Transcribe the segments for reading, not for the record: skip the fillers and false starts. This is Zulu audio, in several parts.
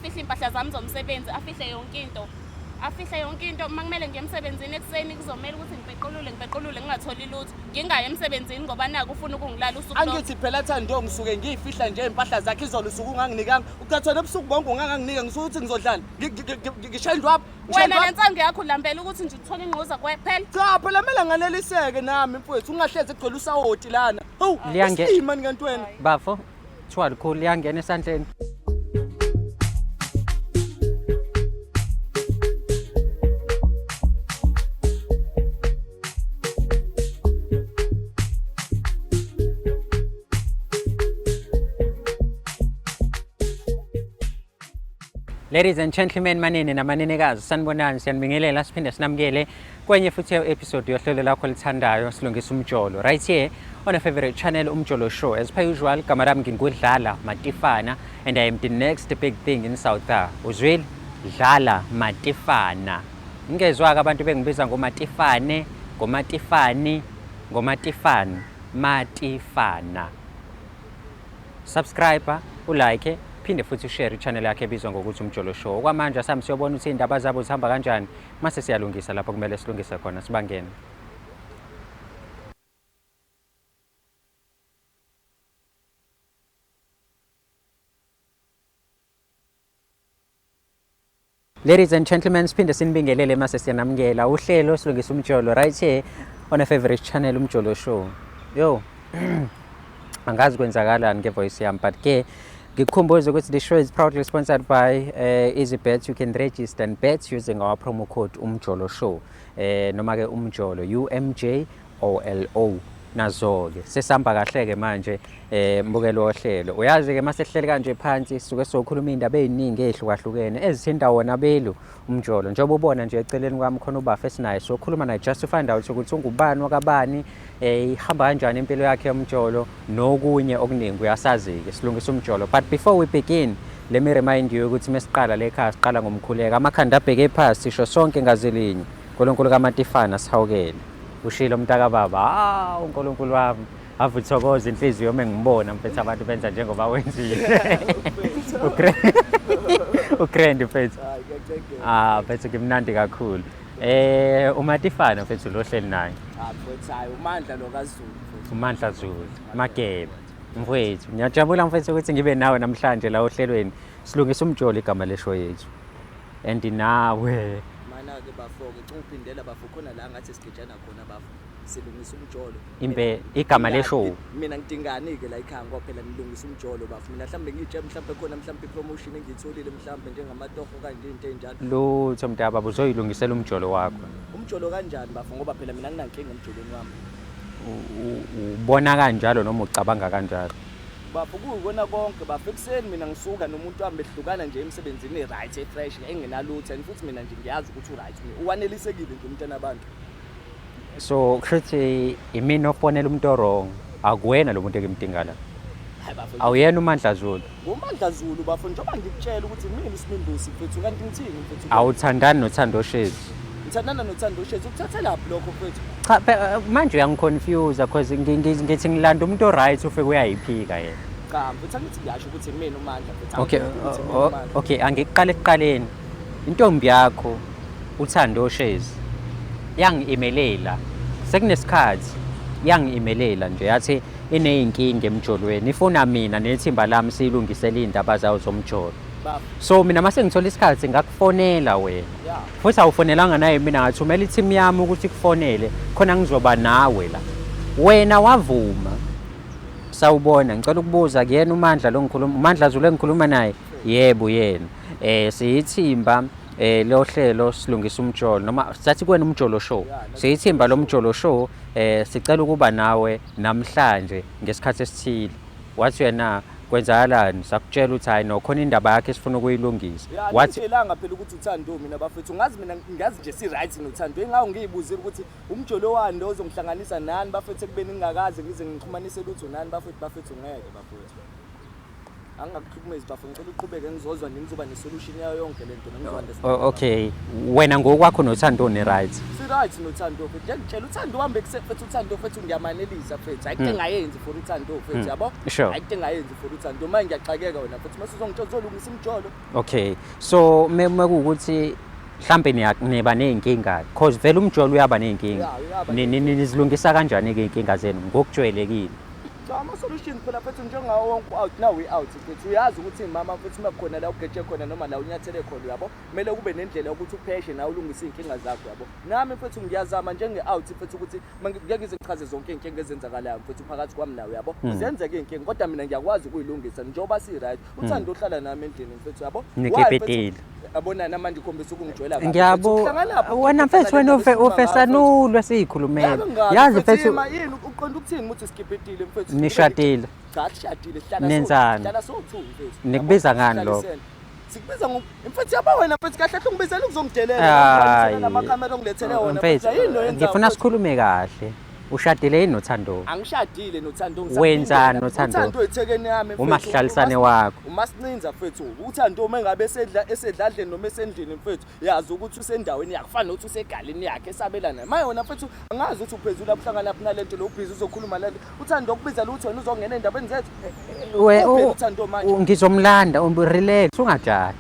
Afihle iy'mpahla zami zomsebenzi, afihle yonke into. Afihle yonke into. Uma kumele ngiye emsebenzini ekuseni kuzomele ukuthi ngipequlule ngipequlule ngingatholi lutho. Ngingayi emsebenzini ngoba naku ufuna ukungilala usuku lonke. Angithi phela Thando ngisuke ngiyifihla nje impahla zakhe izolo usuku unganginikanga. Ucathona ebusuku bonke unganganginika ngisuke ukuthi ngizodlala. Ngishaye indlwabu. Wena lensangu yakho ulambela ukuthi nje uthole ingquza kuphela. Cha phela kumele nganeliseke nami mfowethu ungahlezi kugcwele usawoti lana. Hawu, isilima kanti wena. Bafo, kuthiwa likhulu liyangena esandleni. Ladies and gentlemen, manene namanenekazi, sanibonani, siyanibingelela siphinde sinamukele kwenye futhi episode yohlelo lakho olithandayo silungisa umjolo. Right here on a favorite channel Umjolo Show. As per usual, gama lami ngingudlala Matifana and I am the next big thing in South Africa. Uzwile? Dlala Matifana. Ngingezwa-ke abantu bengibiza ngoMatifane, ngoMatifani, ngoMatifani, Matifana. Subscribe, ulike, phinde futhi ushare i-channel yakhe ebizwa ngokuthi Umjolo Show. Okwamanje asambe siyobona ukuthi iy'ndaba zabo zihamba kanjani. Mase siyalungisa lapho kumele silungise khona, sibangene. Ladies and gentlemen, siphinde sinibingelele mase siyanamukela uhlelo silungisa umjolo right here on a favorite channel Umjolo Show. Yo, angazi kwenzakalani nge-voice yami but ke ngikukhumbuze ukuthi the show is proudly sponsored by EasyBet. You can register and bet using our promo code Umjolo Show. Noma ke Umjolo U M J O L O. Nazo-ke sesihamba kahle-ke manje mbukelo wohlelo. Uyazi-ke uma sihleli kanje phansi sisuke sokhuluma iy'ndaba ey'ningi ey'hlukahlukene ezithinta wona belu umjolo. Njengoba ubona nje eceleni kwami khona ubafa esinaye, sokhuluma naye just to find out ukuthi ungubani wakabani, ihamba kanjani impilo yakhe yomjolo nokunye okuningi. Uyasazi-ke silungisa umjolo. But before we begin, let me remind you ukuthi mesiqala le khaya siqala ngomkhuleko, amakhanda abheke phasi, sisho sonke ngazilinye, uNkulunkulu kaMatifana sihawukele. Ushilo mntakababa, ah uNkulunkulu wami ave uthokoza inhliziyo uma ngibona mfethu abantu benza njengoba wenzile. Ugrand mfethu. Ah mfethu ngimnandi kakhulu. UMatifana mfethu lo hleli naye. Ah mfethu hayi uMandla lo kaZulu mfethu. uMandla Zulu, Mageba. Mfethu, ngiyajabula mfethu ukuthi ngibe nawe namhlanje la ohlelweni. Silungisa umjolo igama leshow yethu. And nawe Mana-ke bafo-ke uphindela bafo khona la ngathi sigejana khona bafo. Silungisa umjolo. Impe igama leshow. Mina ngidingani-ke la ekhaya ngoba phela nilungisa umjolo bafo. Mina mhlawumbe ngiyitshela mhlawumbe khona mhlawumbe i-promotion engiyitholile mhlawumbe njengamatoho kanje into ey'njalo. Lutho mntaba uzoyilungisela umjolo wakho. Umjolo kanjani bafo ngoba phela mina nginankinga emjolweni wami. Ubona kanjalo noma ucabanga kanjalo? Bafo kuyikona konke bafo ekuseni mina ngisuka nomuntu wami behlukana nje emsebenzini right e-fresh engenalutho and futhi mina nje ngiyazi ukuthi u-right uwanelisekile nje umntana abantu. So kushuthi imina ofonela umuntu o-wrong, akuwena lo muntu engimdinga la. Hayi bafo. Awuyena uMandla Zulu. NguMandla Zulu bafo njengoba ngikutshela ukuthi mina uSimimbusi mfethu kanti ngithini mfethu. Awuthandani noThando Shezi. Ngithandana noThando Shezi ukuthathelaphi lokho mfethu? Cha manje uyangiconfuse because ngithi ngilanda umuntu o-right ufike uyayiphika yena. Cha mfethu angithi ngiyasho ukuthi mina uMandla mfethu. Okay, okay angiqale ekuqaleni. Intombi yakho uThando Shezi yangi-emaila sekunesikhathi yangi-emaila nje yathi ineyinkinga emjolweni ifuna mina nethimba lami siyilungisele iy'ndaba zayo zomjolo. So mina mase ngithola isikhathi ngakufonela wena. Futhi awufonelanga naye mina ngathumela i-team yami ukuthi ikufonele khona ngizoba nawe la. Wena wavuma. Sawubona, ngicela ukubuza kuyena uMandla lo ngikhuluma, uMandla Zulu engikhuluma naye? Yebo yena. Siyithimba lohlelo silungisa umjolo noma sathi kuwena Umjolo Show. Siyithimba lomjolo show, sicela ukuba nawe namhlanje ngesikhathi esithile. Wathi yena kwenzakalani? Sakutshela ukuthi hayi no khona indaba yakhe esifuna ukuyilungisa. Wathi ngitshelanga phela ukuthi uThando mina bafethu ngazi mina ngazi nje si right noThando. Ingawo ngiyibuzile ukuthi umjolo wani lo ozongihlanganisa nani bafethu ekubeni ngingakaze ngize ngixhumanise lutho nani bafethu bafethu ngeke bafethu. Angingakuhlukumezi bafo, ngicela uqhubeke ngizozwa nje ngizoba ne-solution yayo yonke le nto ngizo-understand. Okay, wena ngokwakho noThando ni-right? Si-right noThando mfethu, ngiyakutshela uThando wami mfethu, uThando mfethu ngiyamanelisa mfethu, ayikho engayenzi for uThando mfethu, yabo? Ayikho engayenzi for uThando, manje ngiyaxakeka wena mfethu, mase uzongitshela uzolungisa imijolo. Okay, so mekuwukuthi mhlambe niba ney'nkinga, cause vele umjolo uyaba ney'nkinga. Ya, uyaba. Nizilungisa kanjani-ke iy'nkinga zenu ngokujwayelekile? Cha, ama-solutions phela mfethu njengawo wonke out now we out mfethu, uyazi ukuthi mama mfethu uma kukhona la ugeje khona noma la unyathele khona, uyabo, kumele kube nendlela yokuthi upheshe nawe ulungise iy'nkinga zakho, yabo. Nami mfethu ngiyazama njenge-out mfethu ukuthi ngeke ngize ngichaze zonke iy'nkinga ezenzakalayo mfethu phakathi kwami nawe, yabo. Ziyenzeka iy'nkinga kodwa mina ngiyakwazi ukuyilungisa njengoba si-right. Uthando uhlala nami endlini mfethu, yabo. Why, mfethu? Nikipitile. Yabona namanje ukhombisa ukungijwayela kabi, Ngiyabo. mfethu. Hlanganaphi Wena mfethu, wena ufesanulwe siyikhulumela. Yazi mfethu. Yini uqonda ukuthini ukuthi sikipitile mfethu? Nishadile? Cha, sishadile, sihlala Nenzani? Sihlala sowu-two mfethu. Nikubiza ngani lokho? Sihlalisene. Sikubiza ngo mfethu, yabo wena mfethu, kahle kahle ungibizela ukuzongidelela. Hayi. Namakhamera ongilethele wona. Mfethu, Yini lo yenzayo, ngifuna mfethu? sikhulume kahle. Ushadile yini noThando? Angishadile noThando. Wenzani noThando? Uthando ethekeni yami mfethu. Umahlalisane wakho. Umasincinza mfethu. Uthando uma engabe esedla esedladleni noma esendlini mfethu, yazi ukuthi usendaweni yakhe, kufana nokuthi usegaleni yakhe esabelana. Maye wena mfethu, angazi ukuthi uphezulu lapho uhlangana lapho nalento lo ubhizi uzokhuluma lento. Uthando okubiza lutho wena uzongena endabeni zethu. Uphela uThando manje. Ngizomlanda, relax, ungajahi.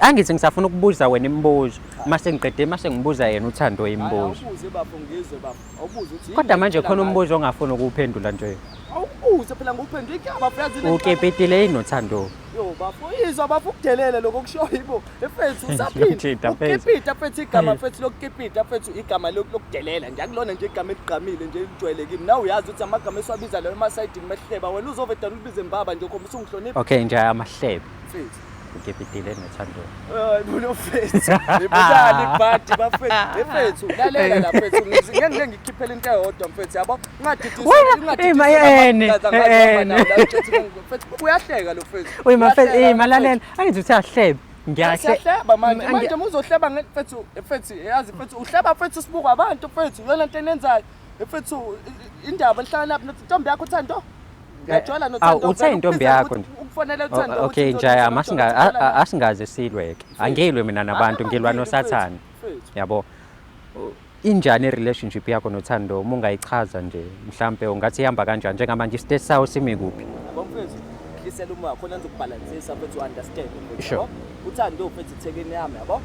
Angithi ngisafuna ukubuza wena imibuzo. Mase ngiqede mase ngibuza yena uThando imibuzo. Awubuze bafo, ngizwe bafo. Awubuze ukuthi yini Kodwa manje engitshela khona ngayo. umbuzo ongafuni ukuwuphendula nje. Awubuze phela nguphendula inkinga bafo, yazi yini? Ukipitile yini noThando? Yo bafo, izwa bafo ukudelela lokho kushoyo ibo. Mfethu usaphinda. Ngiyamthinta, mfethu. Ukukipita mfethu, igama mfethu lokukipita mfethu, igama lokudelela nje, akulona nje igama eligqamile nje elijwayelekile. Nawe uyazi ukuthi amagama esiwabiza lawo emasayidini mehleba, wena uzovedana ulibize mbaba nje ukhombisa ungihlonipha Okay nje amahlebe. mfethu. Ukipitile noThando. Hayi bona mfethu. Ibonani ibhadi bafethu. Mfethu lalela la mfethu, ngeke ngeke ngikhiphele into eyodwa mfethu, yabo. Ungadidisi Wena, ene, ene. Mfethu uyahleka lo mfethu. Uy mafethu, Uyahleka eh malalela. mfethu. Angithi uthi ahlebe. Ngiyahle. Siyahleba manje, manje uma uzohleba mfethu, mfethu yazi mfethu uhleba mfethu sibukwa abantu mfethu, iyona nto enenzayo. Mfethu indaba lihlangana laphi nothi intombi yakho uThando? Ngiyajwayela Awu, noThando. uthe intombi yakho nje. Ukufonela uThando. Okay nje masinga asingaze silweke. Angilwe mina nabantu, ngilwa noSathane. Yabo. Injani i-relationship yakho noThando uma ungayichaza nje mhlampe ungathi ihamba kanjani njengamanje i-state sawo simi kuphi? Yabo mfethu, hlisela umoya khona ngizokubhalansisa mfethu, understand mfethu. Sure. Yabo? Uthando mfethu ithekeni yami, yabo.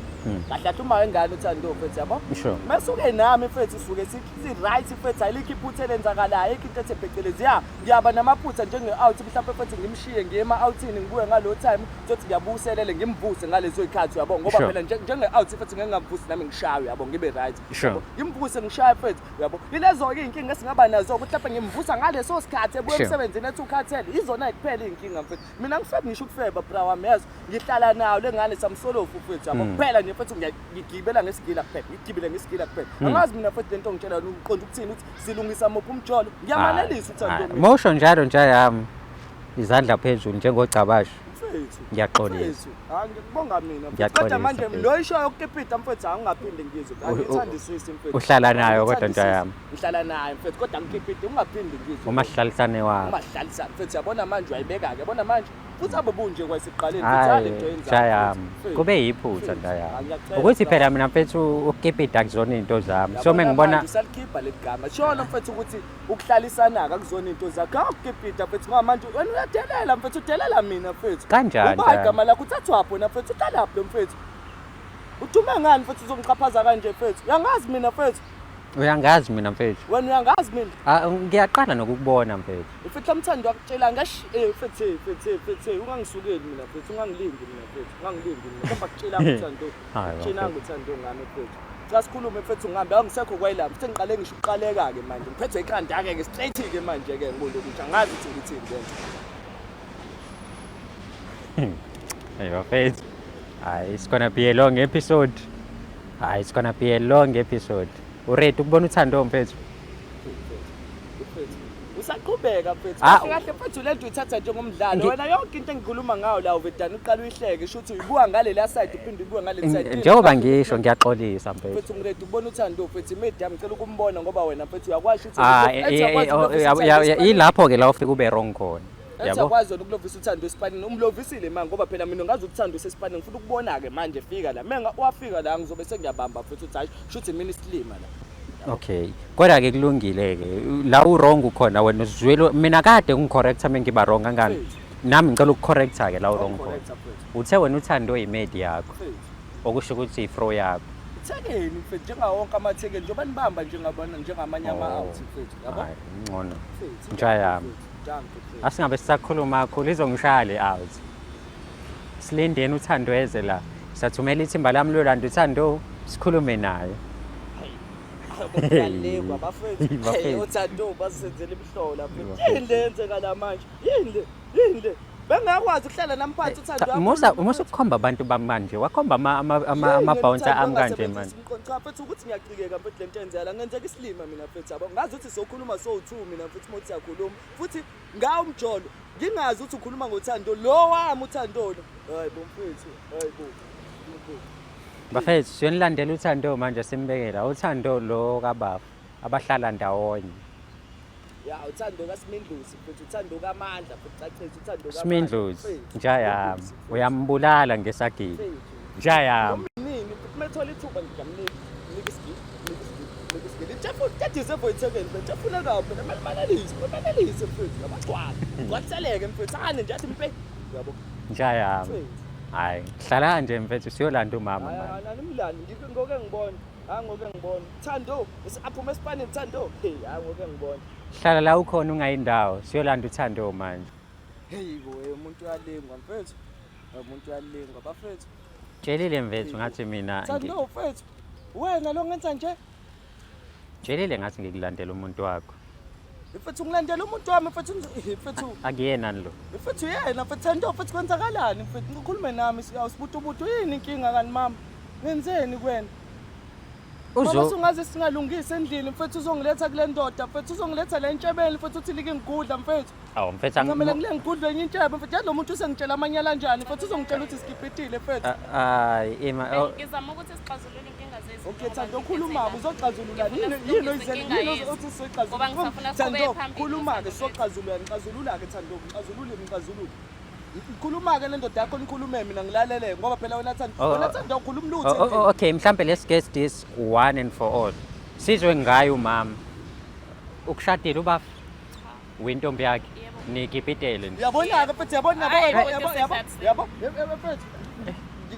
Kahle kahle uma wengane uthando mfethu, yabo. Masuke nami mfethu suke si right mfethu, ayilikho iphutha elenzakalayo, ayikho into ethe phecelezi. Ya, ngiyaba namaphutha njenge-out mhlawumbe mfethu, ngimshiye ngiye ema-outini ngibuye ngalo time, thothi ngiyabuselele ngimvuse ngalezo y'khathi, yabo, ngoba phela njenge-out mfethu ngeke ngingamvusi nami ngishawe, yabo, ngibe right. Yabo, ngimvuse ngishaye mfethu, yabo. Yilezo-ke iy'nkinga esingaba nazo ukuthi mhlawumbe ngimvusa ngaleso sikhathi ebuya emsebenzini ethi ukhathele, izona kuphela iy'nkinga mfethu. Mina ngifebe ngisho ukufeba bra wami, yazi ngihlala nayo le ngane samsolofu mfethu, yabo. Kuphela nje mfethu ngigibela ngesigila kuphela, ngigibele ngesigila kuphela. Angazi mina mfethu lento ongitshela yona uqonda ukuthini ukuthi silungisa muphi umjolo. Ngiyamanelisa uthando mina. Mosho njalo nje yami izandla phezulu njengogcabasha. Mfethu. Ngiyaxolisa. Mfethu, hayi ngikubonga mina mfethu. Ngiyaxolisa, Kodwa manje mfethu. lo isho yokukipita mfethu angingaphinde ngizwe. Angithandisisi mfethu. Uhlala nayo kodwa nje Angithandisisi. yami. Ngihlala naye mfethu kodwa ngikipita ungaphinde ngizwe. Umahlalisane wakho. Umahlalisane mfethu, yabona manje uyayibeka ke, yabona manje. Futhi abo bunje kwasekuqaleni mfethu Hayi, le nto yenzayo. nja yami. Mfethu. Kube yiphutha Mfethu, nja yami. ngiyacela, Ukuthi bra. phela mina mfethu ukukipita akuzona iy'nto zami. So Yabona mengibona manje usalikhipha leli gama. Shona mfethu ukuthi ukuhlalisana akuzona into zakho. Awukipita mfethu ngoba manje wena uyadelela mfethu, udelela mina mfethu. Kanjani, Uba njani? igama lakho uthathwaphi wena mfethu, uhlalaphi lo mfethu? Udume ngani mfethu uzongichaphaza kanje mfethu? Uyangazi mina mfethu. Uyangazi mina mfethu. Wena uyangazi mina. Ah, ngiyaqala nokukubona mfethu. Mfethu lamthando wakutshela ngash mfethu mfethu mfethu ungangisukeli mina mfethu, ungangilingi mina mfethu, ungangilingi mina. Kodwa kutshela uthando. Hayi, Kutshela bafethu. uthando ngami mfethu. Cha sikhulume mfethu ngihambe angisekho kwayilapho. Futhi ngiqale ngisho ukuqaleka ke manje. Ngiphethwe ikhanda ke ke straight ke manje ke ngibona ukuthi angazi ukuthi ngithini lento. Hey bafethu. Hayi, it's gonna be a long episode. Hayi, it's gonna be a long episode. Uready ukubona uthando mfethu? Mfethu. Usaqhubeka mfethu. Ah, Kahle kahle mfethu lento uyithatha njengomdlalo. Wena yonke into engikhuluma ngayo la uvedana uqala uyihleke, shuthi uyibuka ngale side uphinde uyibuka ngale side. Njengoba ngisho ngiyaxolisa mfethu. Mfethu ngiready ukubona uthando mfethu, imedi yami ngicela ukumbona ngoba wena mfethu uyakwazi ukuthi Ah, ethi uyakwazi ukulungisa uthando ilapho ke la ufika ube wrong khona. Ethi Yabo. akwazi wena ukulovisa uthando esipanini umlovisile manje ngoba phela mina ngazi ukuthanda usesipanini ngifuna ukubona-ke manje fika la menga wafika la ngizobe sengiyabamba futhi uthi hayi shuthi mina isilima la. Okay. Kodwa ke kulungile ke. La u wrong ukhona wena uzwile mina kade ungicorrecta mengiba wrong kangani. Mfethu. Nami ngicela ukucorrecta ke la u wrong khona. Correcta mfethu. Uthe wena uthando imedi yakho Mfethu. okusho ukuthi ifro yakho. Ithekeni mfethu njengawo wonke amathekeni njengoba nibamba njengabona njengamanye Oh. ama-out mfethu yabo. Hayi, ngcono. Mfethu. Nja yami. Mfethu, Dankie mfethu. Asingabe sisakhuluma kakhulu izongishaya le out. Silindeni uthando eze la. Sathumela ithimba lami lolanda uthando sikhulume naye. Kuyalekwa bafethu. Bafethu. Hey, uthando basenzela imihlola mfethu. Yini le yenzeka la manje? Yini le? Yini le? Bengakwazi ukuhlala namphathi uthando. Cha, Musa musa ukukhomba abantu bami manje. Wakhomba ama ama ama, ama bouncer ami kanje manje. Cha mfethu ukuthi ngiyacikeka mfethu lento enzela la ngenzeka isilima mina mfethu yabo. Ngazi ukuthi sokhuluma so2 mina mfethu mothi siyakhuluma. Futhi ngawo umjolo ngingazi ukuthi ukhuluma ngothando lo wami uthando lo. Hayi bo mfethu, hayi bo. Mfethu. Bafethu siyonilandela uthando manje simbekela uthando lo kabafu abahlala ndawonye. Ya uthando kaSimindlusi mfethu, uthando kaMandla mfethu cacisa uthando kaMandla. Simindluzi Mfethu, nja yami Mfethu, uyambulala ngesagila. mfethu. Nja yami. Nini futhi methola ithuba ngiyamnika nika isigili nika isigili nika isigili Jeff deserve ithekeni mfethu Jeff unekawo phela kumele manelise manelise mfethu yabagcwala gcwaliseleke mfethu ane nje athi mpe yabo Nja yami. mfethu Hayi, hlala nje mfethu siyolanda umama manje. hayi animlani ngikho ngoke ngibona hayi ngoke ngibona Thando aphume esipanini Thando hey hayi ngoke ngibona. Hlala la ukhona ungayindawo siyolanda uthando manje. Hey bo umuntu uyalingwa mfethu, umuntu uyalingwa bafethu. Tshelile mfethu ngathi mina Thando mfethu wena lo ngenza nje. Tshelile ngathi ngikulandela umuntu wakho. Mfethu ngilandela umuntu wami mfethu mfethu. Akuyena lo. Mfethu yena mfethu Thando mfethu kwenzakalani mfethu ngikhulume nami awusibutubutu yini inkinga kani mama ngenzeni kuwena? Mama Uzo sungaze singalungisi endlini mfethu uzongiletha kule ndoda mfethu uzongiletha le ntshebeni mfethu uthi like ngigudla mfethu. Awu mfethu Ngamele ngile ngigudle enye intshebe mfethu yazi lo muntu usengitshela amanyala kanjani mfethu uzongitshela ukuthi sigibhitile mfethu. Hayi ima oh, Ngizama ukuthi sixazulule inkinga zethu. Okay njengoba Thando ngiphethe khuluma la. uzoxazulula Ngifuna yini yini silungise oyizele inkinga yini yethu. othi sizoxazulula. Ngoba ngisafuna siqhubeke Thando phambili khuluma ke nothando sizoxazulula ngixazulula ke Thando ngixazulule ngixazulule. Khuluma ke le ndoda yakho nikhulume mina ngilalele ngoba phela wena Thando Oh, wena oh. Thando awukhulumi lutho. Oh, oh, endlini. oh, okay mhlambe let's get this one and for all. Sizwe ngayo mama. Ukushadile ubafu wintombi yakhe Yebo. nikipitele nje. Uyabona-ke mfethu yabona Hhayi, yabo kodwa yabo yabo sesatsi. yabo yabo mfethu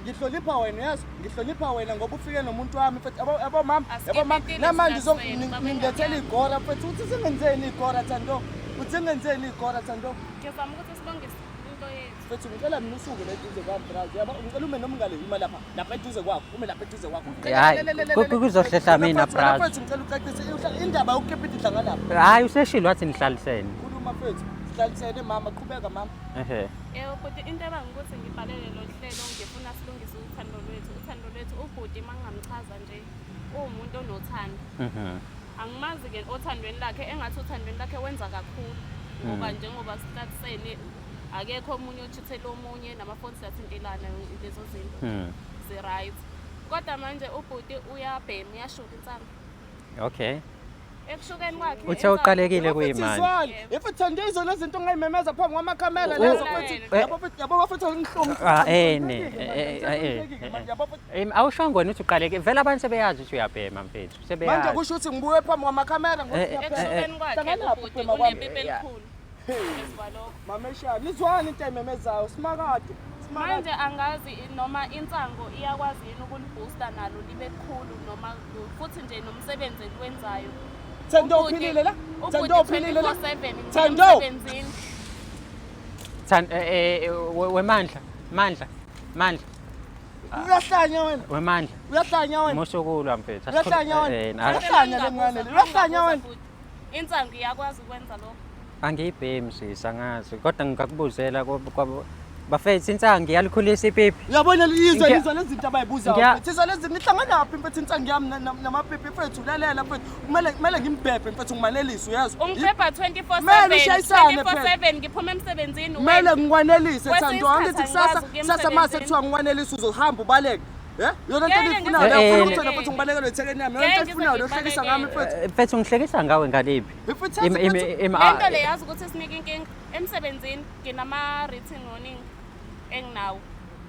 ngihlonipha wena yazi ngihlonipha wena ngoba ufike nomuntu wami mfethu yabo yabo mama yabo mama Asikipitile namanje sisaswele, baba ngilethela ingane. igora mfethu uthi singenzeni igora Thando uthi singenzeni igora Thando Ngizama ukuthi silungise into yethu. mfethu ngicela mina usuke la eduze kwami brazi yabo ngicela ume noma ungale ima lapha lapha eduze kwakho ume lapha eduze kwakho Hhayi, kuzohlehla mina, brazi. Mfethu ngicela ucacise indaba yokukipita idla ngalapha Hayi useshilo wathi nihlalisene. khuluma mfethu sihlalisene mama qhubeka mama. Ehe. Yebo bhuti into ebanga ukuthi ngibhalele lo hlelo ngifuna silungise uthando lwethu. Uthando lwethu ubhuti uma ngingamchaza nje uwumuntu onothando. Angimazi ke othandweni lakhe engathi othandweni lakhe wenza kakhulu ngoba njengoba sihlatisene akekho omunye ochithela omunye namafoni siyathintelana lezo zinto zi-right. Kodwa manje ubhuti uyabhema uyashuka insangu. Okay. Ekushukeni kwakhe Uthe insangu- uqalekile kuyimanje. Izwani, if uthande izona izinto ongayimemeza phambi kwamakhamera lezo futhi yabo futhi yabo futhi ngihlungu. Ah, eh, ne, eh, eh, eh, Awushongo wena uthi uqaleke vele abantu sebeyazi ukuthi uyabhema mfethu. Manje Sebeyazi. kusho ukuthi ngibuye phambi kwamakhamera Ekushukeni kwakhe Hlangana ubhuti ukubhema kwami. unepipi elikhulu. Phezu kwalokho. Mamesha, nizwani into ayimemezayo, simakade. Manje angazi noma insango iyakwazi yini ukuliboosta nalo libe likhulu noma futhi nje nomsebenzi eliwenzayo. Thando Ubhuti- uphilile la? ubhuti Thando uphilile la? 24/7 Thando! emsebenzini. Than wemandla, mandla, mandla, Uyahlanya wena. wemandla. Uyahlanya wena. Musukulwa mfethu. Uyahlanya wena. Eh, Uyahlanya le ngane le. Uyahlanya wena. Bhuti, Insango iyakwazi ukwenza lokho. Angiyibhemi sisi angazi kodwa ngingakubuzela bafethu insangu iyalikhulisa ipipi. Uyabona izwe Ngiya- izwe lezi zinto abayibuzayo. Ngiya- Mfethu izwe lezi zinto ihlanganaphi mfethu insangu yami namapipi mfethu lalela mfethu. Kumele kumele ngimbhebhe mfethu ngimanelise uyezwa. Ungiphepha Kumele 24/7 ushayisane phela. 24/7 ngiphuma emsebenzini Kumele wena. ngikwanelise Kwesinye Thando angithi isikhathi kusasa angikwazi ukuya kusasa mase emsebenzini. kuthiwa ngikwanelise uzohamba ubaleke. Eh? Yona into Ngeke eniyifunayo ngize- ufuna Eh, ukuthi wena futhi ngibalekele ethekeni yami. Yona into Ngeke eniyifunayo ngize uhlekisa ngami mfethu. Eh, Mfethu ngihlekisa ngawe ngaliphi? Mfethu Le nto le yazi ukuthi isinike inkinga emsebenzini nginama-written warning enginawo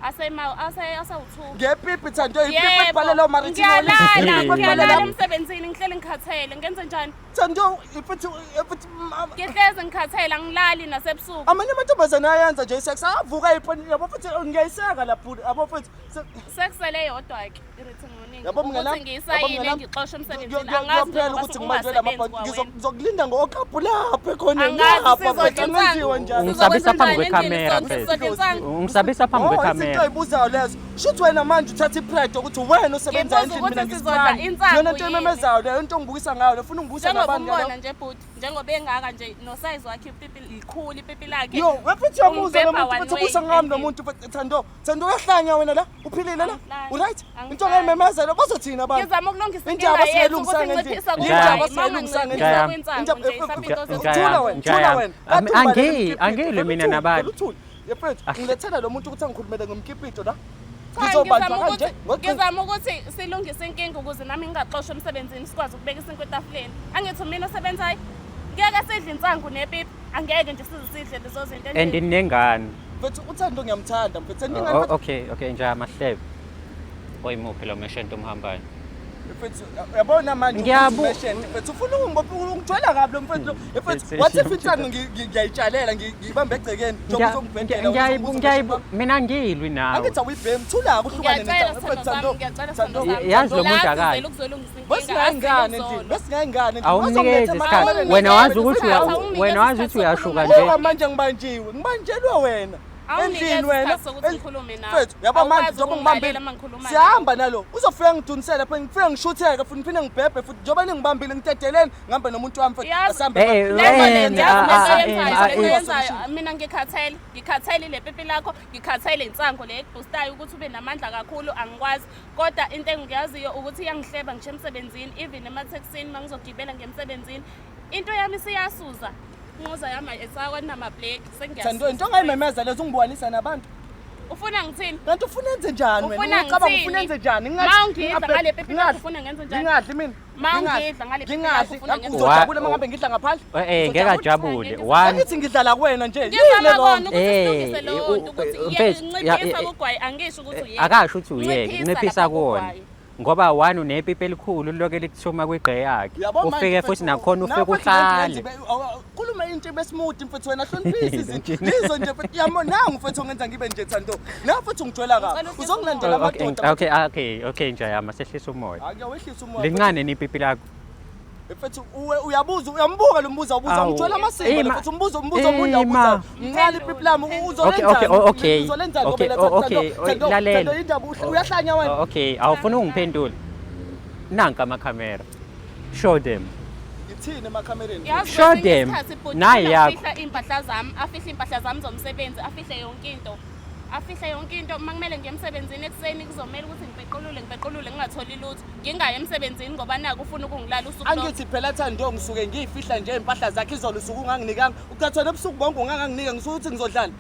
asema ase asewu-two Ngepipi Thando, ipipi Yebo, ebhalele ma-written warning. ngiyalala Ipipi ngiyalala ebhalele emsebenzini ngihleli ngikhathele ngenze njani Thando, mfethu mfethu ngihlezi ngikhathele angilali nasebusuku amanye amantombazane ayenza nje isex avuka iphone yabo futhi ngiyayiseka lapho yabo futhi sekusele yodwa-ke i-written warning Yabo mngani ukuthi wami, yabo ngiyisayine mngani wami, ngixoshwe emsebenzini kuyophela angazi njengoba ukuthi ngibantwela ungasebenzi amabhanti kwawena ngizokulinda ngo-okapu lapho ekhoneni Angazi lapha sizodla mfethu insangu. angenziwa njani Ungisabisa phambi Sizokwenza kwekhamera njani mfethu. Sizodla insangu. Ungisabisa phambi Oh, izinto kwekhamera. oyibuzayo lezo shuthi wena manje uthatha i-pride ukuthi wena osebenza Ngibuza endlini mina ukuthi sizodla ngisifani insangu yona into yini? ememezayo leyo into ongibukisa ngayo leyo ufuna ungibukisa njengoba nabantu umbona ngalo nje bhuti njengoba engaka nje nosayizi wakhe ipipi likhulu ipipi lakhe yo wefethi uyamuzwa lo Ungibhebha muntu one futhi way ubusa ngami lo endlini. muntu futhi Thando Thando uyahlanya wena la uphilile la Angihlanyi. uright into Angihlanyi. ongayimemezela bazothina abantu ngizama ukulungisa Indaba inkinga yethu singayilungisanga ukuthi endlini. nciphisa Indaba kugwayi singayilungisanga uma endlini. nginciphisa kwinsangu nje mhlawumbe into Njaya. Thula wena, Njaya. thula wena. Ami- Kade ubhalele angilwi umkipito, mina nabantu. uthule. Yefethu, ngilethela lo muntu ukuthi angikhulumele ngomkipito la. Cha, Ngizobanjwa ngizama kanje. ukuthi- ngizama ukuthi silungise inkinga ukuze nami ngingaxoshwa emsebenzini sikwazi ukubeka isinkwa etafuleni angithi mina osebenzayo ngeke sidle insangu nepipi angeke nje size sidle lezo zinto And endlini. ninengane. Mfethu uthando ngiyamthanda mfethu. Oh, okay, okay, nje amahlebe. Oyimuphi lo meshento omhambayo? Mfethu uyabona manje Ngiyabu- mfethu ufuna ungibopha ungithwela kabi lo mfethu lo. Mfethu Mfethu, wathi ifithango ngiyayitshalela ngiyibambe egcekeni njengoba uzongibhedela. Ngiyayibu mina ngilwi nawe. Angithi awuyibhemi thula kuhlukane Ngiyacela mfethu sithando Thando. sami, ngiyacela sithando Thando. sami. Yazi lo muntu La akayi. sizele ukuzolungisa inkinga, Besingayingane asizolo. endlini, besingayingane endlini. Awumnikezi isikhathi. Wena wazi ukuthi wena wazi ukuthi uyashuka nje. Buka manje ngibanjiwe, ngibanjelwe wena. Awunginikezi Endlini wena. isikhathi sokuthi ngikhulume nawe. Mfethu, yabo manje Awukwazi njengoba ukungilalela ngibambile. uma ngikhuluma Siyahamba nalo. Uzofika ngidunisele phela ngifike ngishutheke futhi ngiphinde ngibhebhe futhi njengoba ningibambile ngitedeleni ngihambe nomuntu wami futhi Yazi- asambe. Eh, Lezo eh, lento, ah, yazi lento ah, oyenzayo, ah, lento eh. oyenzayo, mina ngikhathele ngikhathele le pipi lakho ngikhathele insango le ekuboostayo ukuthi ube namandla kakhulu angikwazi kodwa into engiyaziyo ukuthi iyangihleba ngisho emsebenzini even emathekisini uma ngizogibela ngemsebenzini into yami isiyasuza inquza yami esawanamableki Thando, into ongayimemeza lezo ungibuwanisa nabantu. ufuna ngithini Kanti ufuna enze njani wena? Ufuna Ucabanga ngithini? ufuna enze njani? Ma ungidla ngale pipi lakho ufuna ngenze njani? Ngingadli mina. Ma Ngingadli. ungidla ngale pipi lakho Ngingadli. ufuna ngenze Uzojabula uma ngabe ngidla ngaphandle? Eh, eh, ngeke ajabule. Ngeke One Angithi ngidlala kuwena nje. Yini ngizama le kona wrong? ukuthi Eh, silungise leyo nto ukuthi mfethu, nciphisa kugwayi angisho ukuthi uyeke akasho ukuthi uyeke, Nciphisa nciphisa lapha kuwona. kugwayi. Ngoba one unepipi elikhulu liloke likuthuma kwigqe yakhe. Uyabo manje Ufike mfethu, futhi nakhona ufike nawe futhi lento uhlale. yenza khuluma into ebesmooth mfethu wena hloniphisa izinto. Lizo nje mfethu yamo nangu mfethu ongenza ngibe nje Thando. Nawe futhi ungijwayela kabi. Ngicela uhlise Uzongilandela Oh, Okay, amadoda. okay, okay, okay nje yama sehlisa umoya. Hayi ngiyawehlisa umoya. Lincane nipipi lakho. Mfethu uyabuza uyambuka lo mbuzo awubuza Awu. ungijwayela amasimba lo Ima. mfethu umbuzo umbuzo omunye Ima. awubuzayo. Mncane ipipi lami Okay, uzolenzani? okay, oh, okay. Uzolenzani Okay, ngoba oh, okay, Thando, Thando, lalela. Thando, indaba uyahlanya wena. Oh, okay, awufuni ungiphendule. Nanka amakhamera. Show them. Ithini emakhamereni? Yazi Show kwesinye them. isikhathi bhuti, Nayi ufuna yakho. ukufihla iy'mpahla zami afihle iy'mpahla zami zomsebenzi afihle yonke into afihle yonke into uma kumele ngiye emsebenzini ekuseni kuzomele ukuthi ngipequlule ngipequlule ngingatholi lutho ngingayi emsebenzini ngoba naku ufuna ukungilala usuku lonke Angithi phela Thando ngisuke ngiyifihla nje impahla zakhe izolo usuku unganginikanga. Ucathana ebusuku bonke unganganginika ngisuke ukuthi ngizodlala.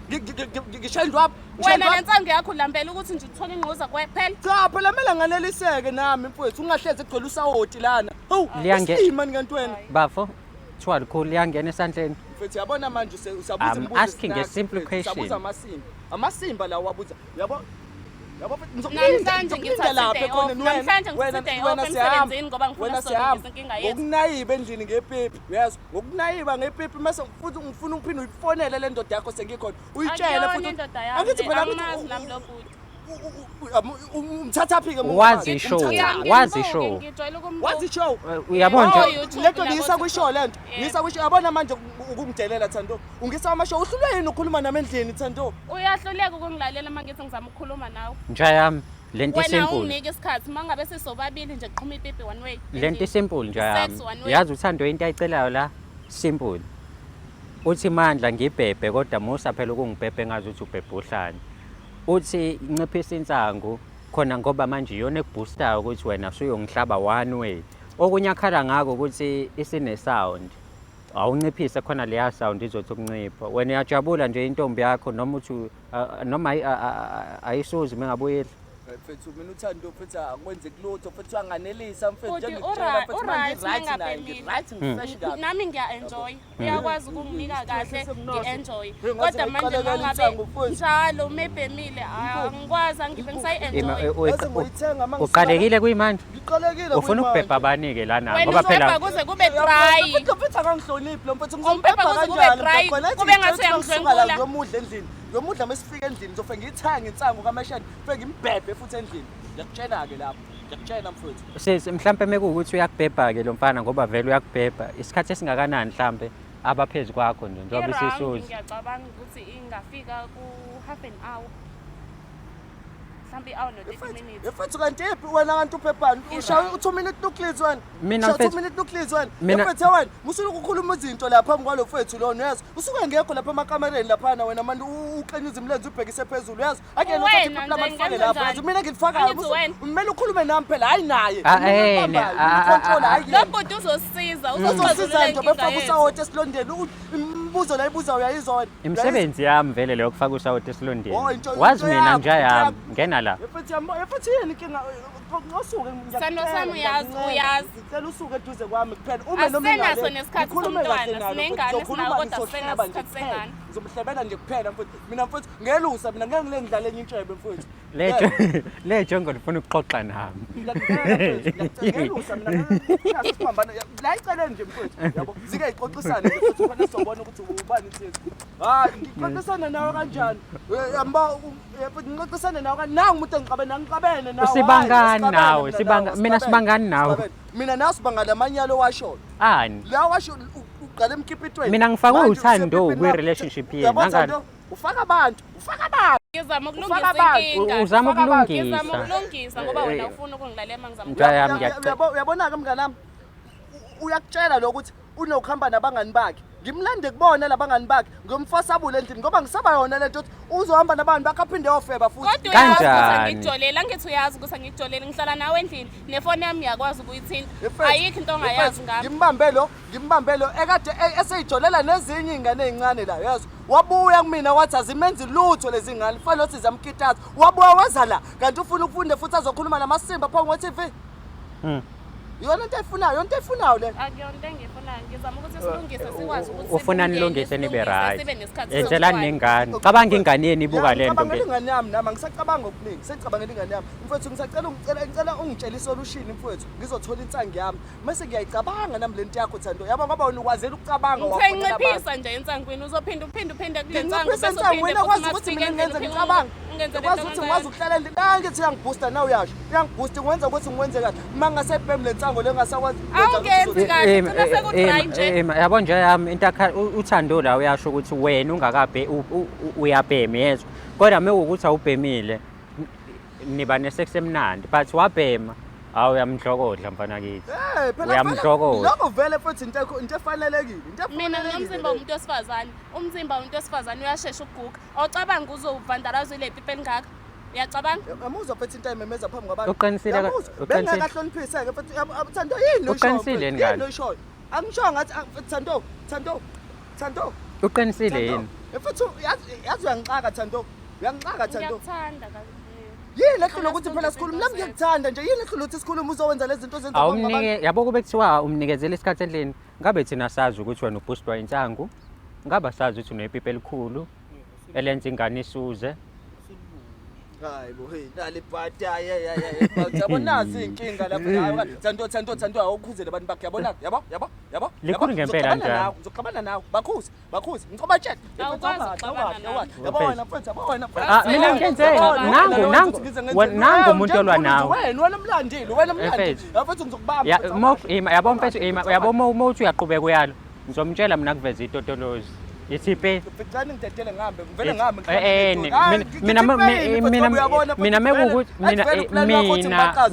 Ngishaye indwaba. ngishaye wena indwaba. nensangu yakho ulambela ukuthi nje uthole ingquza kuphela Cha phela kumele nganeliseke nami mfowethu ungahlezi egcwele usawoti lana. Hawu, isilima kanti wena. Bafo, kuthiwa likhulu liyangena esandleni. Mfethu yabona manje usabuza I'm imibuzo asking a esinakho, simple mfethu, question. Usabuza amasimba. Amasimba lawa wabuza. Yabo Yabo mfethu Namhlanje ngizokulinda ngithathe lapha i-day ekhoneni off. wena. Namhlanje ngithathe i-day off siyahamba. emsebenzini ngoba ngifuna Wena sizolungisa siyahamba. inkinga yethu. Ngokunayiba endlini ngepipi, uyezwa? Ngokunayiba ngepipi mase futhi ngifuna uphinde uyifonele le ndoda yakho sengikhona. Uyitshele Akuyona futhi. indoda yami Angithi le, phela angithi angimazi nami lo bhuti. Umthathaphi ke Wazi show. Wazi Ngiyambuka, show. ngijwayele ukumbuka. Wazi show. Uyabona Oh, nje YouTube Lento nabo ngiyisa kwishow lento. Yebo. Ngiyisa kwishow. Yabona manje ukungidelela Thando. Ungisa amashow. Uhlulwe yini ukukhuluma nami endlini Thando? Uyahluleka ukungilalela uma ngithi ngizama ukukhuluma nawe. nja yami lento Wena isimple. unginike isikhathi uma ngabe sisobabili nje kuqhuma ipipi one way. Lento isimple nja Sex yami. one way. Yazi uthando into ayicelayo la simple. Uthi mandla ngibhebhe kodwa musa phela ukungibhebhe ngazi ukuthi ubhebhe uhlanya. Uthi nciphisa insangu khona ngoba manje iyona ekuboostayo ukuthi wena usuyongihlaba one way. Okunye akhala ngako ukuthi isine sound. Awunciphise khona leya sound izothi ukuncipha. Wena uyajabula nje intombi yakho noma uthi noma ayisuzi mengabuyile. Hayi mfethu, mina uthando mfethu akwenzeki lutho mfethu, uyanganelisa mfethu. Bhuti, Njengokutshela mfethu, manje uright ngi-right naye, mengabhemile. ngi-right, ngi-fresh kabi. Nami ngiya-enjoy, uyakwazi ukunginika kahle, ngi-enjoy. Hey, ngathi Kodwa manje ngayiqalekela mangabe insangu, mfowethu. njalo umebhemile, angikwazi, angibe ngisayi-enjoy. Yazi ngoyithenga uma ngisuka- Uqalekile kuyimanje? Ngiqalekile Ufuna kuyimanje. ukubhebha abanike lana Wena ngoba phela uzophepha kuze kube dry. Mfethu, mfethu akangihloniphi lo mfethu. Umpepha Ngizompepha kuze kube kanjani? dry, Mgaqweni? Athi kube ngathi ngitshela ukuthi ngisuka la uyangidlwengula. ngiyomudla endlini. Ngiyomudla uma sifika endlini, ngizofike ngiyithange insangu kamashani, ngifike ngimbhebhe futhi endlini. Ngiyakutshela-ke lapho. Ngiyakutshela mfethu. Sisi, mhlampe mekuwukuthi uyakubhebha-ke lo mfana, ngoba vele uyakubhebha isikhathi esingakanani mhlampe abaphezu kwakho nje njengoba I-round isisuza? ngiyacabanga ukuthi ingafika ku-half an hour, mhlawumbe i-hour no-30 minutes. Mfethu, kanti iphi wena? Kanti uphephani? Ushaya u-2 minute nucleus wena. Mina, Ushaya 2 mfethu- minute nucleus wena. Mina- Mfethu wena, musuke ukukhuluma izinto lapha phambi kwalo mfethu lona, uyazi. Usuke ngekho lapha emakamereni laphana wena manje uqenyuza imilenze ubhekise phezulu, uyazi. Akuyena uthatha Wena iphepha nje, lamafake ngenze lapha. njani? Yazi mina ngilifakayo. Angithi wena. Kumele ukhulume nami phela, hayi naye. Ah, Mina ngibambayo, ngicontrol, hayi Lo yena. bhuti uzosisiza, Uzosiza uzoxazulula nje inkinga befaka yethu. usawoti esilondeni. Imibuzo la ibuza uyayizwa wena. Imisebenzi yami vele leyo kufaka usawoti esilondeni. Oh, Wazi into mina yakho, nja yami yakho. ngena la. Mfethu yami, mfethu yini inkinga? Ngosuke. Sithando sami, uyazi, uyazi. Ngicela usuke eduze kwami kuphela. Ume noma Asisenaso ingale, nesikhathi ngikhulume kahle somntwana, nalo, sinengane mfethu. esinayo, Ngizokhuluma, kodwa ngizohleba asisenaso nje isikhathi kuphela. sengane. Ngizomhlebela nje kuphela mfethu. Mina mfethu ngelusa mina ngeke ngile ngidlale enye intshebe mfethu. Le jongo lifuna ukuxoxa nami. Ngiyakutshela mfethu, ngiyakutshela, ngelusa mina ngeke siphambane. La iceleni nje mfethu, yabo. Zike ixoxisane nje mfethu, khona sizobona ukuthi ubani insizwa. Hayi, ngixoxisana nawe kanjani? Yamba, mfethu, ngixoxisane nawe kanjani? Nangu umuntu engixabene, angixabene nawe. Sibangani Hayi, sixabene nawe, mina mina sibangani nawe. Sixabene. Mina nawe sibangana amanyalo washoyo. Ani? La washo uqala emkipitweni. Mina ngifake Manje uthando usepipini kwi-relationship wakho. yenu, Uyabona, angani? Thando? Ufaka abantu, ufaka abantu. Ngizama Ufaka ukulungisa abantu. inkinga. Uzama Ufaka abantu. Ngizama ukulungisa. ukulungisa ngoba wena ufuna ukungilalela uma ngizama. Nja yami, ngiyacela. Uyabona-ke mngani wami, uyakutshela lo ukuthi unokuhamba nabangani bakhe. Ngimlande kubona labangani bakhe, ngiyomfosabula endlini ngoba ngisaba yona lento ukuthi uzohamba nabangani bakhe aphinde yofeba futhi. Kodwa uyazi ukuthi Kanjani? angikujoleli, angithi uyazi ukuthi angikujoleli, ngihlala nawe endlini, nefoni yami uyakwazi ukuyithinta. Mfethu, Ayikho into ongayazi mfethu, ngami. Ngimbambe lo ekade eseyijolela nezinye iy'ngane ey'ncane la, yazi. Wabuya kumina wathi azimenzi lutho lezi ngane, fanele ukuthi ziyamkitaza. Wabuya weza la, kanti ufuna ukufunda futhi azokhuluma namasimba phambi kwe-TV. Iyona into ayifunayo, iyona into ayifunayo le. Akuyona into engiyifunayo, ngizama ukuthi silungise, sikwazi ukuthi Ufuna sibukele, nilungise nibe silungise, right. sibe nesikhathi Yenzelani somntwana. nengane. Cabanga ingane yenu ibuka le nto Ngicabangela nge. ingane yami nami, angisacabanga okuningi, sengicabangela ingane yami. Mfethu, ngisacela ungicela ngicela ungitshele isolution mfethu, ngizothola insangu yami. Mase ngiyayicabanga nami lento yakho Thando. Yabo ngoba wena ukwazela ukucabanga Ngithe wafonela abantu. nciphisa nje insangwini, uzophinda uphinde uphinde kule nsangu Nginciphisa bese insangu uphinde wena futhi kwazi uma ukuthi sifika mina endlini ngenze uphinde ngicabanga. ungenze Ngikwazi lento ukuthi ngikwazi ongenza. ukuhlala endlini. Nangithi uyangiboosta na uyasho. Uyangiboosta ngwenza ukuthi ngikwenze kahle. Uma ngingasayibhemi le nsangu le ngingasakwazi ukwenza ukuthi Awungenzi uzothi- kahle, gcina seku-dry nje. Yabo nje yami into uthando la uyasho ukuthi wena ungakabhe uyabhema yezwa. Kodwa uma kuwukuthi awubhemile niba nesex emnandi, but wabhema awu uyamdlokodla mfana kithi. Eh, phela Uyamdlokodla. Lokho vele futhi into efanelekile, into Mina efanelekile nginomzimba leyo. womuntu wesifazane, umzimba womuntu wesifazane uyashesha ukuguga. Awucabangi uzovandalaza ile pipi elingaka? Uyacabanga? Yamuzwa mfethu into ayimemeza phambi kwabantu. Uqinisile Yamuzwa? uqinisile. Bengakahloniphiseke mfethu. Thando, yini oyishoyo Uqinisile mfethu? yini ngane? Yini oyishoyo? Angisho ngathi mfethu, Thando, Thando, Thando. Uqinisile Thando. yini? Mfethu, yazi uyangixaka Thando. Uyangixaka Thando. Ngiyakuthanda kabi. Yini ehlula ukuthi phela sikhulume? Nami ngiyakuthanda nje. Yini ehlula ukuthi sikhulume uzowenza lezi zinto ozenza phambi kwabantu? Awumnike yabo kube kuthiwa umnikezela isikhathi endlini, ngabe thina sazi ukuthi wena ubhustwa insangu, ngabe sazi ukuthi unepipi elikhulu elenza ingane isuze. Hayi bo, hey, nali bhadi, hayi, hayi, hayi, hayi, yabo nazi iy'nkinga lapha. Hayi, Thando, Thando, Thando, awukhuzele abantu bakho, yabona, yabo, yabo, yabo. Likhulu Yabo, ngempela ngizoxabana njalo. nawe, ngizoxabana nawe, bakhuze, bakhuze, ngizobatshela. Awukwazi ukuxabana nami. Yabo wena mfethu, yabo wena mfethu. Ah, mina ngenzeni? Yabo wena, Nangu, wena nangu, ukuthi ngize ngenzeni. nangu Wena, umuntu olwa nawe. Wena, wena umlandile, wena umlandile. Mfethu. Yabo mfethu, ngizokubamba. Ya, mfethu, ima, yabo mfethu, ima, yabo uma uthi uyaqhubeka uyalo, ngizomtshela mina kuveza itotolozi. Ithi pe Ngicela ngidedele ngihambe, ngivele ngihambe. Mina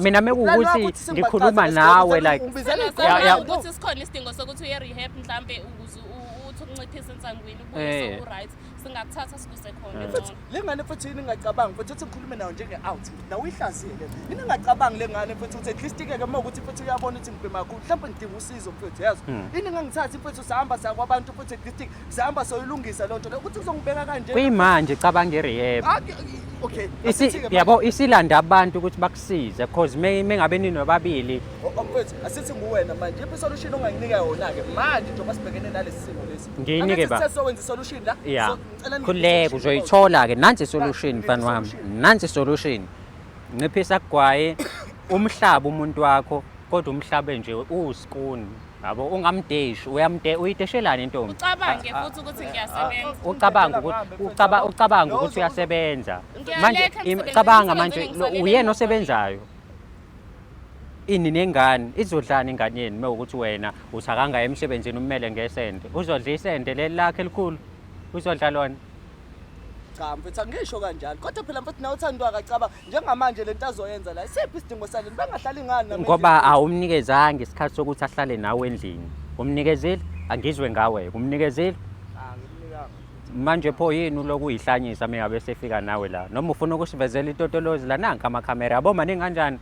mina mekuwukuthi ngikhuluma nawe like Sengicabanga ukuthi sikhona isidingo sokuthi uye rehab mhlambe ukuze uthi ukunciphisa insangwini ubuye sewu-right, singakuthatha sikuse khona ngcono. Le ngane futhi yini ingacabanga futhi uthi ngikhulume nayo njenge-out nawe uyihlaziye le yini ingacabangi le ngane futhi ukuthi at least ke ke uma ukuthi futhi uyabona ukuthi ngibhema kakhulu mhlawumbe ngidinga usizo mfethu, yazi yini ingangithathi mfethu sihamba siya kwabantu futhi at least sihamba soyilungisa loo nto leyo ukuthi uzongibeka kanje. Kuyimanje cabanga i-rehab. Ah, Okay. Isi Asithi-ke manje- yabo isilanda abantu ukuthi bakusize cause mengabe ninobabili. Oh, mfethu, asithi nguwena manje. Iphi isolution onganginika yona-ke manje njengoba sibhekene nalesi simo lesi? Ngiyinike Angithi ba? sithe sowenza isolution la. Ya. So, ngicela ninginike Khululeka isolution. uzoyithola ke nansi solution Nginike mfana wami. isolution. Nansi solution. Nciphisa kugwaye umhlaba umuntu wakho kodwa umhlabe nje uwusikuni. Yabo ungamdeshi uyamde uyideshelana intombi. Ucabange futhi ukuthi ngiyasebenza. Ucabanga ukuthi ucabanga ukuthi uyasebenza. Manje Ngiyalekha emsebenzini, cabanga manje emsebenzini ngisalele uyena emuva. osebenzayo. Ini nengane izodlana ingane yeni mewukuthi wena uthakanga emsebenzini ummele ngesende. Uzodla isende leli lakhe elikhulu. Uzodla lona. Cha mfethu, angisho kanjalo. Kodwa phela mfethu nawe uThando akacaba njengamanje lento azoyenza la. Isiphi isidingo saleni? Bengahlali ngani nami Ngoba endlini? awumnikezanga isikhathi sokuthi ahlale nawe endlini. Umnikezile? Angizwe ngawe. Umnikezile? Angimnikanga. Manje pho yini uloku uyihlanyisa mengabe sefika nawe la? Noma ufuna ukusivezela itotolozi la nanka amakhamera yabo maningi kanjani?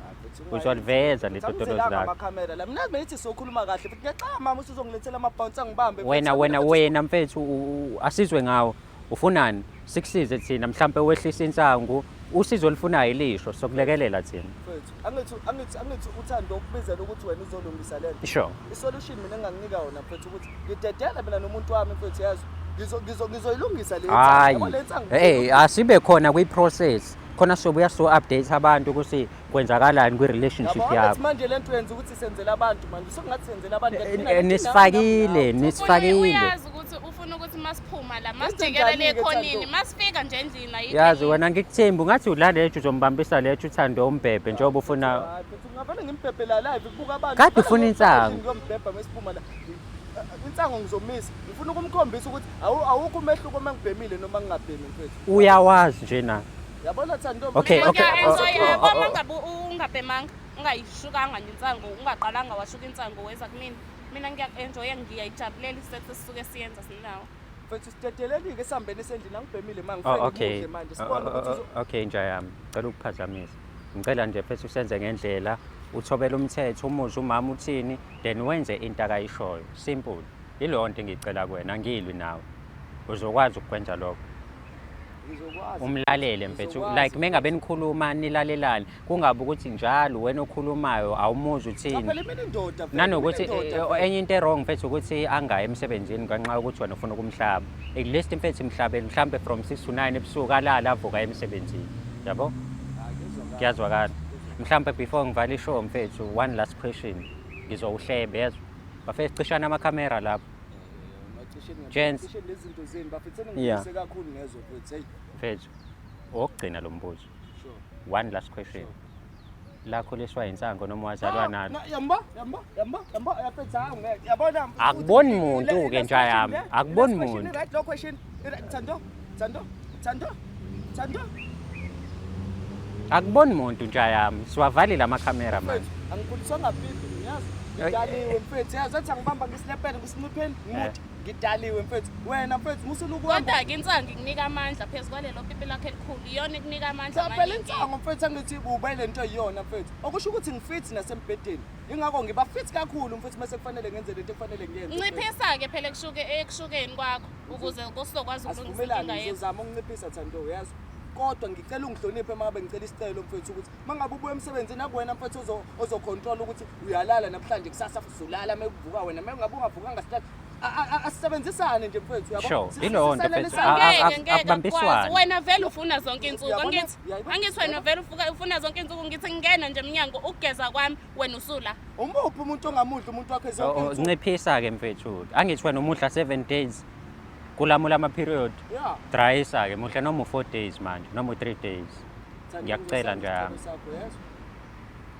Uzoliveza le totolozi Angithelanga lakho. amakhamera la. Mina bengithi sokhuluma kahle futhi ngiyaxaka mama usuzongilethela ama-bounce angibambe. Wena wena wena mfethu asizwe ngawo. Ufunani? Sikusize thina mhlambe wehlisa insangu, usizo olufunayo ilisho sokulekelela thina. Mfethu, angithi uThando ukubizela ukuthi wena uzolungisa lento. Sure. Isolution mina enganginika yona mfethu ukuthi ngidedele mina nomuntu wami mfethu yazi. Ngizoyilungisa le Hayi. yabo le nsangu. Hey, asibe khona kwi-process. Khona sobuya so update abantu ukuthi kwenzakalani kwi-relationship Yabo, yabo. angithi manje lento yenza ukuthi senzele abantu manje sokungathi senzele abantu kanti mina ngithi Nisifakile, nami- nisifakile. Uyazi ukuthi ufuna ukuthi masiphuma la, masijikelele Kwenzenjani-ke, ekhonini, Thando? masifika nje endlini ayikho Yazi enye. wena ngikuthembi ungathi ulalethu uzombambisa lethu uThando umbhebhe njengoba ufuna Hayi, mfethu, ngingavele ngimbhebhe la live kubuka abantu. Kade ufuna insangu. Ngiyombhebha mesiphuma la. Insangu ngizomisa. Ngifuna ukumkhombisa ukuthi awukho umehluko uma ngibhemile noma ngingabhemi mfethu. Uyawazi nje na. Yabona Thando. Okay, Mina okay. ngiya-enjoy, yabo, Oh. uma ngabe ungabhemanga, ungayishukanga nje insangu, ungaqalanga washuka insangu weza kumina. Mina ngiya-enjoya, ngiyayijabulela isex esisuke siyenza sinawo. Mfethu sidedelelike sihambeni esendlini angibhemile manje Oh, ngifike okay. ngimudle manje sibone ukuthi Okay nja yami, ngicela ukuphazamisa. Ngicela nje mfethu usenze ngendlela, uthobele umthetho, umuzwe umama uthini, then wenze into akayishoyo. Simple. Yileyo nto engiyicela kuwena, angilwi nawe. Uzokwazi ukukwenza lokho. Ngizokwazi. Umlalele mfethu. Ngizokwazi. Like mengabe nikhuluma nilalelane, kungabi ukuthi njalo wena okhulumayo awumuzwa uthini. Cha phela mina indoda vele, Nanokuthi, mina indoda vele. enye into e-wrong mfethu ukuthi angayi emsebenzini ngenxa yokuthi wena ufuna ukumhlaba. At least mfethu mhlabe mhlambe from 6 to 9 ebusuku alala avuka emsebenzini. Yabo? Kuyazwakala. Mhlambe before ngivale ishow mfethu, one last question. Ngizowuhlebe yezwa. Bafethu cishana amakhamera lapho. Gents. Cishe lezi zinto zenu bafethu Yeah. seningifundise kakhulu ngezwe mfethu. Hey. Mfethu, owokugcina lo mbuzo. Sure. One last question. Lakho liswa insango noma wazalwa nalo? Na, yamba, yamba, yamba, yamba, yafethu, hawu ngeke. Yabona, mfethu, Akuboni ukuthi muntu ke le nja yami. question le, Akuboni last question, muntu. Right, no question. Right, Thando, Thando, Thando, Thando. Akuboni muntu nja yami. Siwavalile amakhamera manje. Mfethu, angikhuliswanga pipi, ngiyazi. Ay, Ngidaliwe mfethu, yazi athi angibamba ngislepele, ngisinxipheni, ngimuthi. Ngidaliwe mfethu. Wena mfethu, musula ukuhamba. Kodwa-ke insangu ikunika amandla phezu kwalelo pipi lakho elikhulu. Iyona ikunika amandla Cha phela amaningi. insangu mfethu angithi ube le nto iyona mfethu. Okusho ukuthi ngifit nasembhedeni. Ingakho ngiba fit kakhulu mfethu mase kufanele ngenze lento ekufanele ngiyenze. Nciphisa-ke phela ekushukeni kwakho ukuze kusizokwazi ukulungisa Asivumelane, inkinga yethu. ngizozama ukunciphisa Thando, uyazi. Kodwa ngicela ungihloniphe uma ngabe ngicela isicelo mfethu ukuthi uma ngabe ubuya emsebenzini akuwena mfethu ozocontrol ukuthi uyalala namhlanje kusasa futhi uzolala uma kuvuka wena, uma ngabe ungavukanga silala. Asisebenzisane nje mfethu, uyabo? Sure, yileyo nto mfethu. Ngeke, ngeke Akubambiswane. akukwazi. Wena vele ufuna zonke insuku, Uyabona? angithi? Uyayibona? Angithi wena vele ufuna zonke insuku, ngithi ngingena nje emnyango ukugeza kwami wena usula. Umuphi umuntu ongamudla umuntu wakhe zonke insuku? Nciphisa-ke mfethu. Angithi wena umudla 7 days kulamula ama-period. Yeah. Dryisa-ke, muhle noma u-4 days manje, noma u-3 days. Thanda Ngiyakucela ngizosenda nje yami. isicelo sakho, yezwa?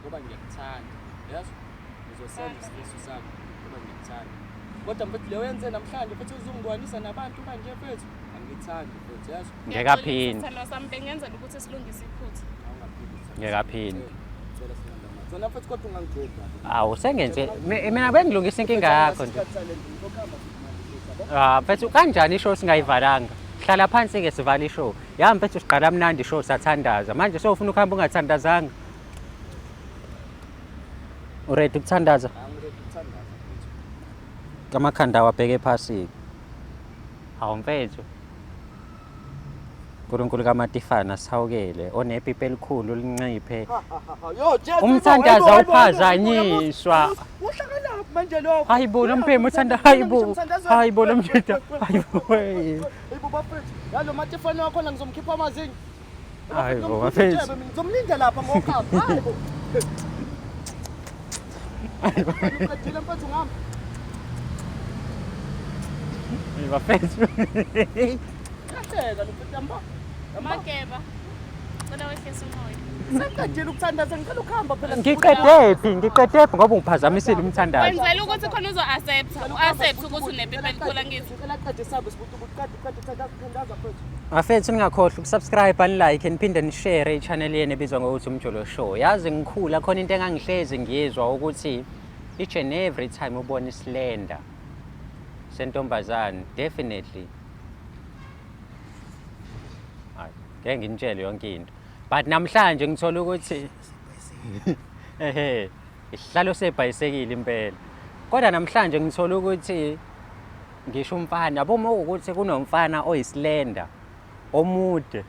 Ngoba ngiyakuthanda, yezwa? Ngizosenda isifiso sakho ngoba ngiyakuthanda. Kodwa mfethu leyo yenze namhlanje futhi uzongikwanisa nabantu kanje mfethu. Angithandi mfethu, yezwa? Ngeke aphinde. Sithandwa sami, bengenzela ukuthi silungise iphutha. Awungaphindi, sithandwa Ngeke sami. aphinde. Ngicela sinqande amanzi. Wena mfethu kodwa ungangijwayeli kabi. Awu, sengenze. Mina bengilungisa inkinga yakho nje. Isikhathi sale nto, ngizokuhamba futhi manje, mfethu, yabo? Mfethu kanjani ishow singayivalanga? Hlala phansi-ke sivale ishow. Ya mfethu siqala mnandi ishow sathandaza. Manje sewufuna ukuhamba ungathandazanga? Uready ukuthandaza? Angiready ukuthandaza mfethu. Amakhanda awabheke phasi. Hawu mfethu. Nkulunkulu kaMatifana sihawukele onepipi elikhulu linciphe. Yo Jesu. Umthandazo awuphazanyiswa. Uhlakanaphi manje lokho? Hayibo lo mbhemu uthanda hayibo. Hayibo lo mjita. Hayibo. Hayibo bafethu. Yalo Matifana wakhona ngizomkhipha amazinyo. Hayibo bafethu. Ngizomlinda lapha ngokhapha. Hayibo. Uqedile mfethu ngami. Bafethu. Kahleka lo mfethu yamba. Mageba. Cela wehlise umoya. Sengiqedile ukuthandaza ngicela ukuhamba phela. Ngiqedephi? Ngiqedephi ngoba ungiphazamisile umthandazo. Wenzela ukuthi khona uzo-accepta, u-accept ukuthi unepipi elikhulu angithi. Ngicela qede sabe sibuthi ubuqede qede thandaza thandaza mfethu. Bafethu ningakhohlwa ukusubscribe, nilike, niphinde nishare i-channel yenu ebizwa ngokuthi Umjolo Show. Yazi ngikhula khona into engangihlezi ngiyizwa ukuthi each and every time ubona islender sentombazane definitely hayi ngeke nginitshele yonke into but namhlanje ngithola ukuthi ehe isihlalo sebhayisekile impela kodwa namhlanje ngithola ukuthi ngisho umfana yabo uma ukuthi kunomfana oyislender omude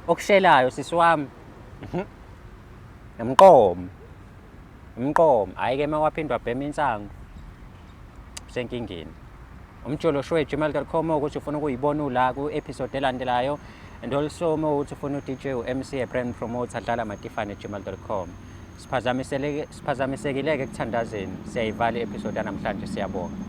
okushelayo sisi wami emqomo umqomo hhayi-ke uma waphinde wabhema insangu usenkingeni umjolo show gmail.com ukuthi ufuna ukuyibona ula ku-episode elandelayo and also uma ukuthi ufuna u-dj u-mc a brand promoter dlala matifane gmail.com siphazamisekile-ke ekuthandazeni siyayivala i-episode yanamhlanje siyabonga.